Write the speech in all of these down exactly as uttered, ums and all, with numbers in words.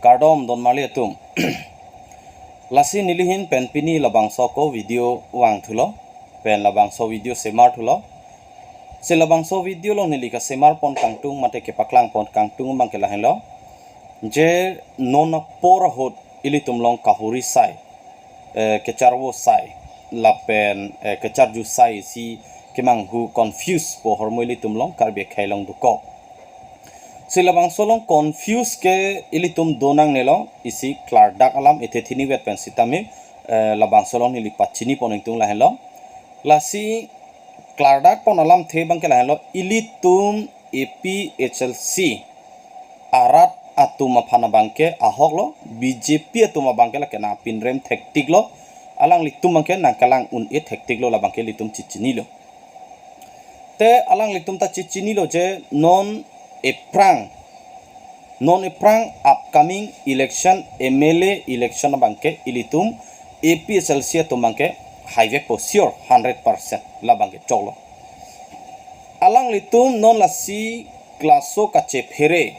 Kardom donmarli atum. Lasi nelihin pen pini labangso ako video vangthulo, pen labangso video semarthulo. Si labangso video along neli kasemarpon kangtung mate kepaklangpon kangtung abangke lahenlo. Je non apor ahut ilitum along kahuri sai, eh, kecharvo sai, lapen, eh, kecharju sai si kemanghu confuse pu ahormu ilitum along Karbi akhei along dokok. Si labangso along confuse ke ilitum do nangnelo, isi klardak alam ethe thinivet pen sitame, eh, labangso along neli pachinipon ingtung lahenlo. Lasi klardakpon alamthe abangke lahenlo, ilitum A P H L C arat atum aphan abangke ahoklo, B J P atum abangke lake nangpinrem thektiklo, alanglitum abangke nangkelang un-e thektiklo, labangke ilitum chichinilo. Te alanglitum ta chichinilo je non ephrang, non ephrang upcoming election, M L A election abangke ilitum A P H L C atum abangke haivekpo sure hundred percent, labangke choklo. Alanglitum non lasi klaso kachephere,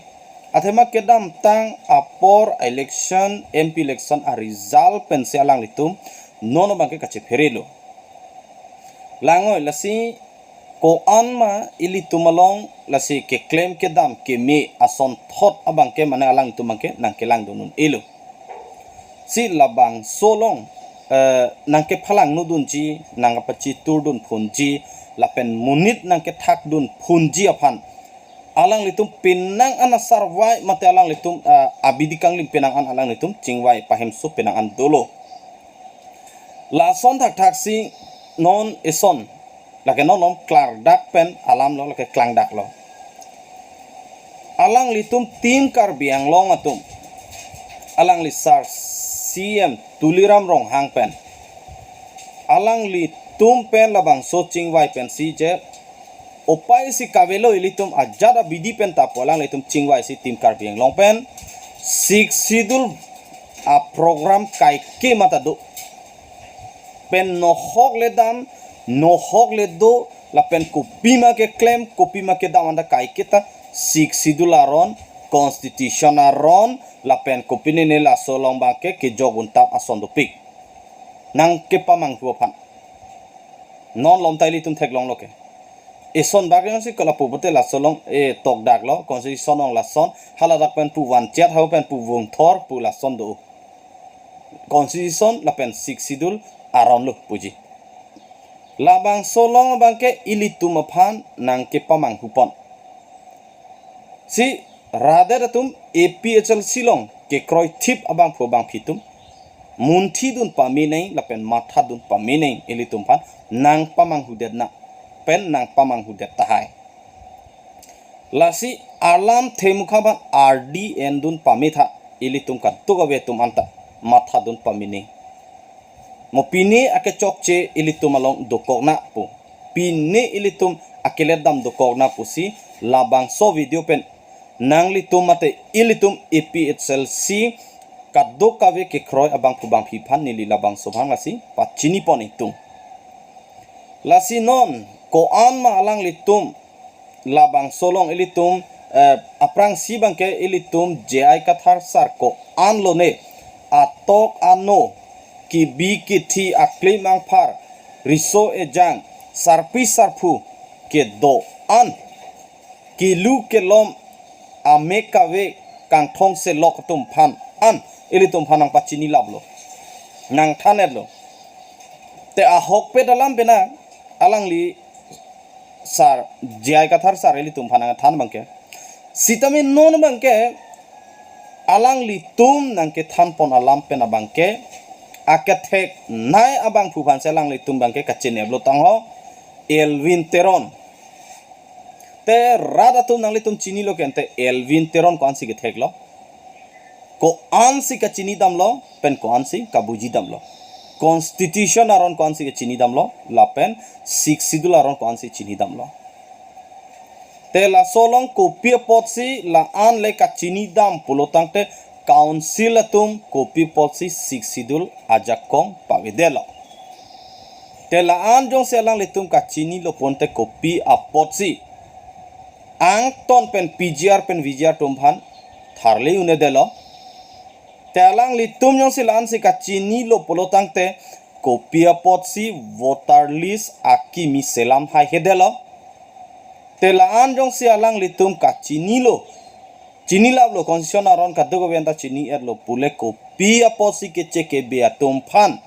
athema kedamtang apor election, M P election aresult pensi alanglitum non abangke kachepherelo. Langoi, lasi ko-an ma ilitum along lasi keklem kedam keme asonthot abangke mane alanglitum abangke nangkelangdun un-elo. Si labangso along, eh, nangkephalangnodunji, nangkepachiturdun phunji, lapen monit nangkethakdun phunji aphan alanglitum penang an asarvai mate alanglitum, eh, abidi kanglim penang an alanglitum chingvai pahemso penang an dolo. Lason thakthaksi non eson, lake non along klardak pen alamlo, lake klangdaklo. Alanglitum Team Karbi Anglong atum, alangli sar C M Tuliram Ronghang pen, alanglitum pen labangso chingvai pensi je upai si kavelo, ilitum ajat abidi pen ta pu alanglitum chingvai si Team Karbi Anglong pen Sixth Schedule aprogram kaike mata do pen nohok le dam, nohok le do, lapen kopima keklem, kopima kedam anta kaike ta Sixth Schedule aron, Constitution aron, lapen kopine ne laso along abangke kejok untap ason dopik. Nangkepamanghu aphan. Non lom ta ilitum theklonglo ke. Eson bak yonsi kolapu pute laso along, eh, tokdaklo, Constitution along lason, haladak pen pu vanchiat hau pen pu vungthor pu lason do. Constitution lapen Sixth Schedule aronlo puji. Labangso along abangke ilitum aphan nangkepamanghupon. Si radet atum A P H L C along kekroithip abangphu abangphi atum munthidun pame nang lapen mathadun pame nang, ilitum aphan nangpamanghudet na pen nangpamanghudet tahai. Lasi alamthe mukha abang ardi endun pame tha, ilitum kadokave atum anta mathadun pame nang. Mo pine akechokche ilitum along dokok na pu, pine ilitum akelet dam dokok na pusi labangso video pen nanglitum mate ilitum A P H L C kadokave kekroi abangphu abangphi aphan neli labangso abang lasi pachinipon ingtung. Lasi non ko-an ma alanglitum labangso along ilitum, eh, aphrangsi abangke ilitum J I Kathar sar ko-an lone, atok ano, kebi kethi, aklim angphar, riso ejang, sarpi sarpo kedo-an, kelu kelom, amek kave, kangthong selok atum aphan an ilitum aphan nangpachinilaplo, nangthan-etlo. Te ahokpet alam pen alangli sar, J I Kathar sar ilitum aphan nangthan abangke. Sitame non abangke alanglitum nangkethanpon alam pen abangke akethek nai abangphu aphansi alanglitum abangke kachineplo tangho, Elwin Teron. Te rat atum nanglitum chinilo ke ante Elwin Teron ko-ansi ketheklo. Ko-ansi kachinidamlo, pen ko-ansi kabujidamlo. Constitution aron ko-ansi kachinidamlo, lapen Sixth Schedule aron ko-ansi chinidamlo. Te laso along kopi apotsi la-an le kachinidam pulo tangte Council atum kopi apotsi Sixth Schedule ajakong pavedetlo. Te la-an jongsi alanglitum kachinilo pon te kopi apotsi angton pen P G R pen V G R atum aphan tharle un-edetlo. Te alanglitum jongsi la-ansi kachinilo pulo tangte, kopi apotsi voter list akimi selam haihedetlo. Te la-an jongsi alanglitum kachinilo, chinilaplo, constitution aron kadokave anta chini-etlo pule kopi apotsi keche kebe atum aphan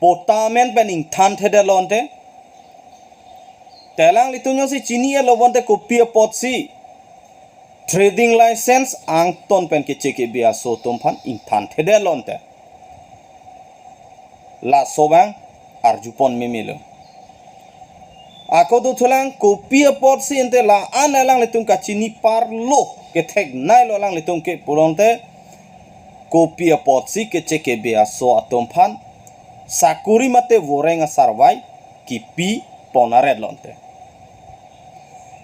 patta amen pen ingthanthedetlo ante. Te alanglitum jongsi chini-etlo bonte kopi apotsi trading license angton pen keche kebe aso atum aphan ingthanthedetlo ante. Laso abang arjupon memelo. Ako dothulang, kopi apotsi ante la-an alanglitum kachini parlo, kethek nailo alanglitum ke pulote, kopi apotsi keche kebe aso atum aphan sakori mate voreng asarvai kipi ponaretlo ante.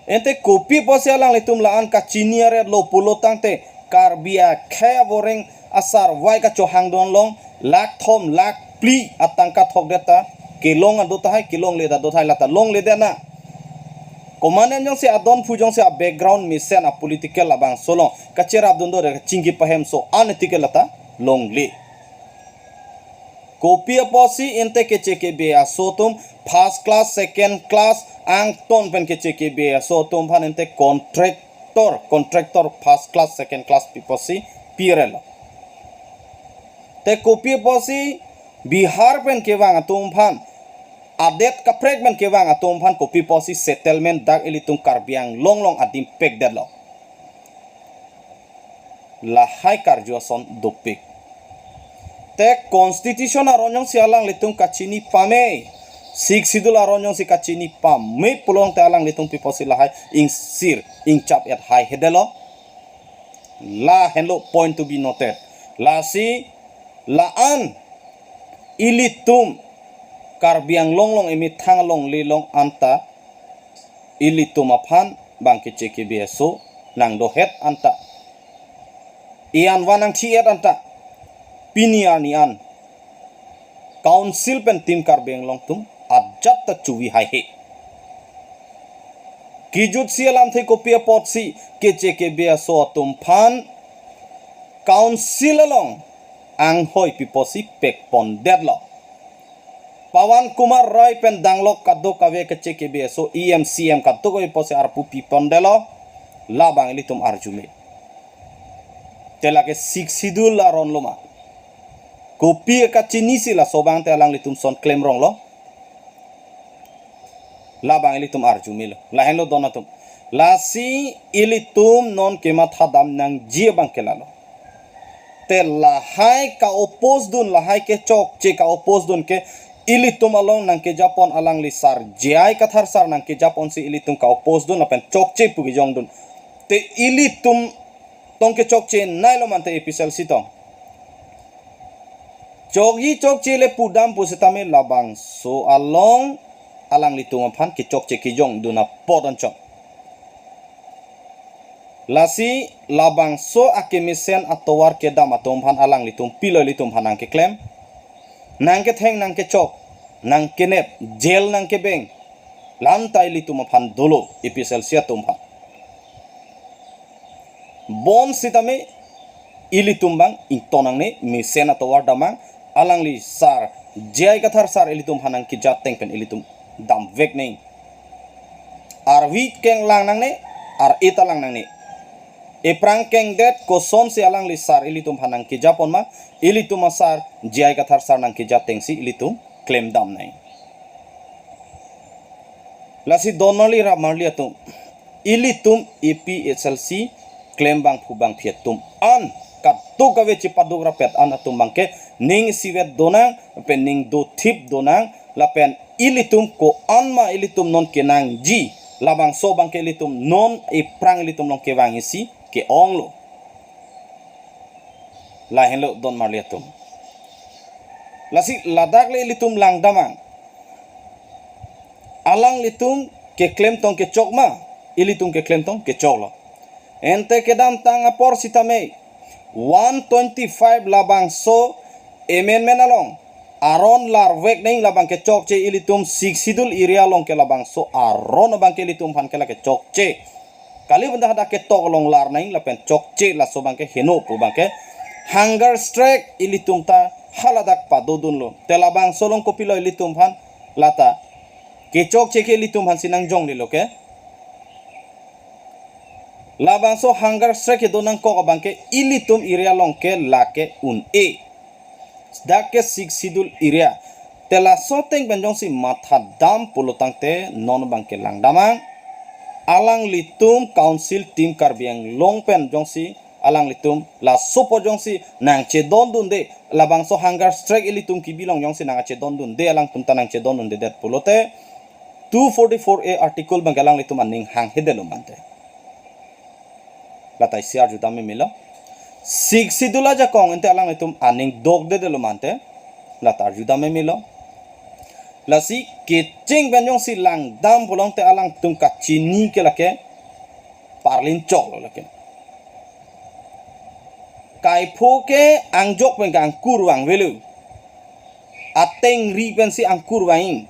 Ante kopi apotsi alanglitum la-an kachini aretlo pulo tangte, Karbi akhei avoreng asarvai kachohangdun along lakh thom lakh phli atangka thokdet ta, kelong ado tahai, kelongle ado tahai, lata longledet na. Komatne jongsi adon phu jongsi a-background mesen a-political labangso along kacherapdun do de, chingki pahemso an etiket lata longle. Kopi apotsi ante keche kebe aso atum first class, second class angton pen keche kebe aso atum aphan ante contractor, contractor first class, second class pi apotsi pirelo. Te kopi apotsi Bihar pen kevang atum aphan, adet kaprek pen kevang atum aphan kopi apotsi settlement dak ilitum Karbi Anglong along adim pekdetlo. Lahai karju ason dopik. Te constitution aron jongsi alanglitum kachini pame, Sixth Schedule aron jongsi kachini pame pulote alanglitum pi apotsi lahai ingsir ingchap-et haihedetlo. Lahenlo point to be noted. Lasi la-an ilitum Karbi Anglong along emethang alongle along anta ilitum aphan bang keche kebe aso nangdohet anta, ian van nangthi-et anta, pini arni an Council pen Team Karbi Anglong atum ajat ta chuvi haihe. Kijutsi alamthe kopi apotsi keche kebe aso atum aphan Council along anghoi pi apotsi pekpondetlo. Pawan Kumar Rai pen danglok kadokave keche kebe aso E M, C M kadokave apotsi arpu pipondetlo. Labang ilitum arjume. Te lake Sixth Schedule aron lo ma? Kopi kachinisi laso abang te alanglitum son klemronglo? Labang ilitum arjumelo. Lahenlo don atum. Lasi ilitum non kemathadam nangji abang ke lalo. Te lahai ka-oppose dun, lahai kechokche ka-oppose dun ke ilitum along nangkejapon alangli sar, J I Kathar sar nangkejaponsi ilitum ka-oppose dun lapen chokche pu kejongdun. Te ilitum tong kechokche nailo mante A P H L C tong. Chokji chokche le pudam pusitame labangso along alanglitum aphan kechokche kejongdun apot anchot. Lasi labangso akemesen atovar kedam atum aphan alanglitum pilo ilitum aphan nangkeklem, nangketheng, nangkechok, nangkenep, jail nangkebeng, lamta ilitum aphan dolo, A P H L C atum aphan. Bonsitame ilitum abang ingtonnangne, mesen atovar damnang, alangli sar, J I Kathar sar ilitum aphan nangkejat ateng pen ilitum damvek nang. Arvi kenglang nangne, ar-e ta lang nangne. Ephrang kengdet kosonsi alangli sar ilitum aphan nangkejapon ma, ilitum asar, J I Kathar sar nangkejat atengsi ilitum klemdam nang. Lasi don marli rap marli atum, ilitum A P H L C klembangphu bangphi atum an, kadokave chepaduk rapet an atum abangke ning isivet donang, lapen ning dothip donang, lapen ilitum ko-an ma ilitum non kenangji, labangso abangke ilitum non ephrang ilitum along kevang isi ke-onglo. Lahenlo don marli atum. Lasi ladak le ilitum langdamnang. Alanglitum keklem tong kechok ma, ilitum keklem tong kechoklo. Ante kedamtang apor sitame one twenty-five labangso amendment along aron larvek nang, labang kechokche ilitum Sixth Schedule area along ke labangso aron abangke ilitum aphan ke la kechokche. Kali benda hadak ketok along lar nang lapen chokche laso abangke heno pu abangke hunger strike ilitum ta haladak padodunlo. Te labangso along kopilo ilitum aphan lata kechokche ke ilitum aphan si nangjonglelo ke. Labangso hunger strike kedo nangkok abang ke ilitum area along ke lake un-e. Dak ke Sixth Schedule area. Te laso ateng pen jongsi mathadam pulotangte non abang ke langdamang. Alanglitum Council Team Karbi Anglong pen jongsi alanglitum laso apot jongsi nangchedondunde, labangso hunger strike ilitum kebi along jongsi nangchedondunde, alangtum ta nangchedondundedet pulote two forty-four A article abang ke alanglitum aning hanghedetlo mante. Lata isi arjudam memelo. Sixth Schedule ajakong ante alanglitum aning dokdedetlo mante. Lata arjudam memelo. Lasi kecheng pen jongsi langdam pulotangte alangtum kachini ke lake parlin choklo lake. Kaipho ke angjok pen ke angkur vangvelo. Atengri pensi angkur vang.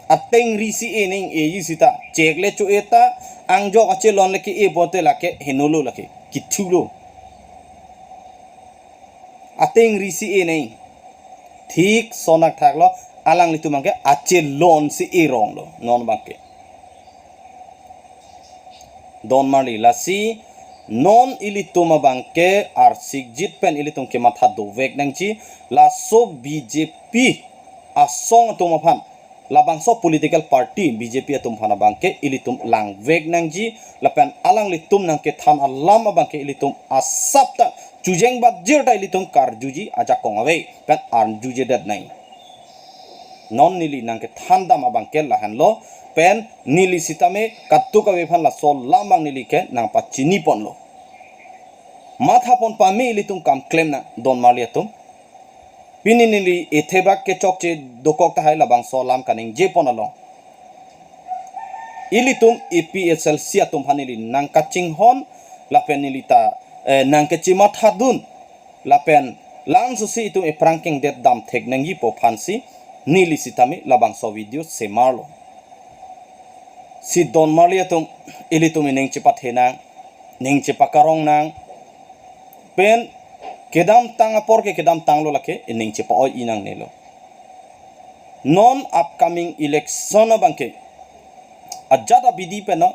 Atengri si e nang eji seta. Chek le cho-e ta angjok achelon lake e pote lake henolo lake. Kithulo. Atengri si e nang. Thik sonak thaklo, alanglitum abang ke achelon si e ronglo. Non abang ke. Don marli lasi non ilitum abang ke arsikjit pen ilitum kematha dovek nangji, laso B J P asong atum aphan, labangso political party B J P atum aphan abang ke ilitum langvek nangji, lapen alanglitum nangkethan alam abang ke ilitum asap ta chujeng batjir ta ilitum karjuji ajakong ave pen arjujedet nang. Non neli nangkethandam abang ke lahenlo, pen neli sitame katuk ave aphan laso alam abang neli ke nangpachiniponlo. Mathapon pame ilitum kam klem nang don marli atum. Pini neli ethebak kechokche dokok tahai labangso alam kaningjepon along. Ilitum A P H L C atum aphan neli nangkachinghon lapen neli ta, eh, nangkachemathadun. Lapen langsosi itum ephrang kengdet dam thek nangjipo aphansi neli sitame labangso video semarlo. Si don marli atum, ilitum ining chepathe nang, ning chepakarong nang. Pen kedamtang apor ke kedamtanglo lake ining chepa-oi nangnelo. Non upcoming election abang ke ajat abidi pen non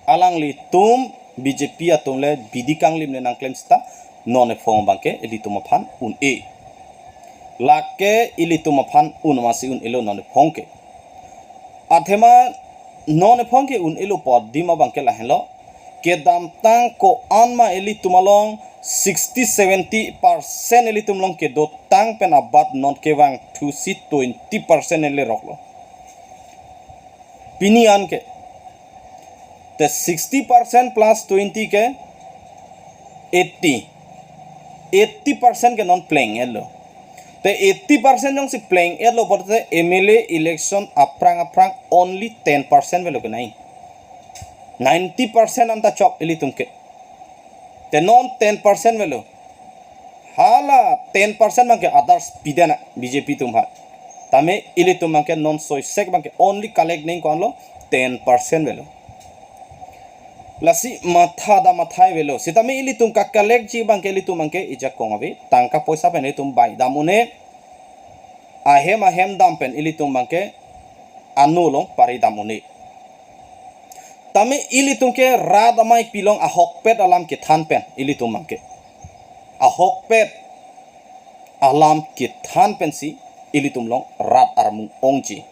alanglitum B J P atum le bidi kanglim le nangklem seta non ephong abang ke ilitum aphan un-e. Lake ilitum aphan un masi un-elo non ephong ke. Athema non ephong ke un-elo pu adim abang ke lahenlo. Kedamtang ko-an ma ilitum along sixty seventy percent ilitum along kedotang pen abat non kevangthusi twenty percent ele roklo. Pini an ke. Te sixty percent plus twenty ke eighty. Eighty percent ke non pleng-etlo. Te eighty percent jongsi pleng-etlo pulote M L A election aphrang aphrang only ten percent avelo ke nai. Ninety percent anta chok ilitum ke. Te non ten percent avelo. Hala ten percent abang ke others pidena B J P atum ha. Tame ilitum abang ke non soisek abang ke only collect nang ko-anlo ten percent avelo. Lasi mathadam mathai avelo. Sitame ilitum ka-collect ji abang ke ilitum abang ke ajakong ave. Tangka poisa pen ilitum baidam un-e. Ahem ahem dam pen ilitum abang ke ano along paridam un-e. Tame ilitum ke rat amei pilong ahokpet alam kethan pen ilitum abang ke. Ahokpet alam kethan pensi ilitum along rat armung ongji.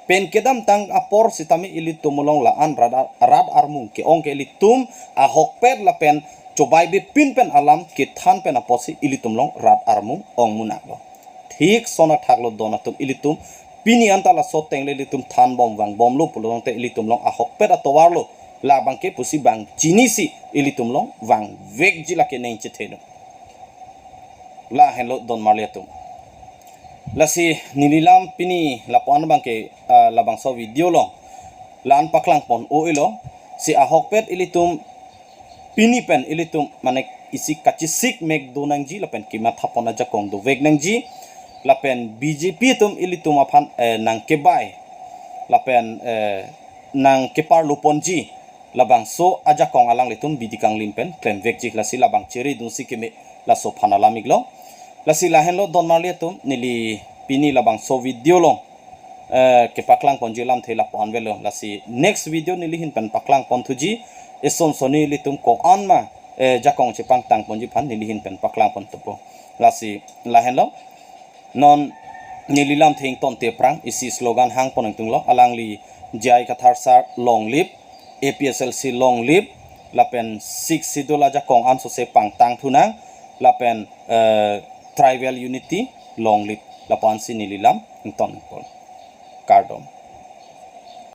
Pen kedamtang apor sitame ilitum along la-an rat, rat armung ke-ong ke ilitum ahokpet lapen chobai bepin pen alam kethan pen apotsi ilitum along rat armung ong munak lo. Thik sonak thaklo don atum ilitum. Pini anta laso ateng le ilitum thanbom vangbomlo pulotangte ilitum along ahokpet atovar lo. Labang ke pusi bang chinisi ilitum along vangvekji lake neng chetheno. Lahenlo don marli atum. Lasi neli lam pini lapu-an abang ke, ah, labangso video along la-an paklang pon o-elo. Si ahokpet ilitum pini pen ilitum mane isi kachesik mek do nangji lapen kemathapon ajakong dovek nangji. Lapen B J P atum ilitum aphan, eh, nangkebai. Lapen, eh, nangkeparlo ponji. labangso ajakong alanglitum bidi kanglim pen klemvekji, lasi labang chiri dunsi keme, laso aphan alam iklo. Lasi lahenlo donmarli atum, neli pini labangso video along, eh, kepaklang ponji alamthe lapu-an avelo. Lasi next video neli ahin pen paklang ponthuji, eson son nelitum ko-an ma, eh, jakong chepangtang ponji aphan neli ahin pen paklang pontupo. Lasi lahenlo. Non neli lamthe ingtonte aphrang isi slogan hang pon ingtunglo, alangli J I Kathar sir long live, A P H L C long live, lapen Sixth Schedule ajakong ansose pangtang thunang, lapen, eh, tribal unity long live, lapu-ansi neli lam ington pon. Kardom.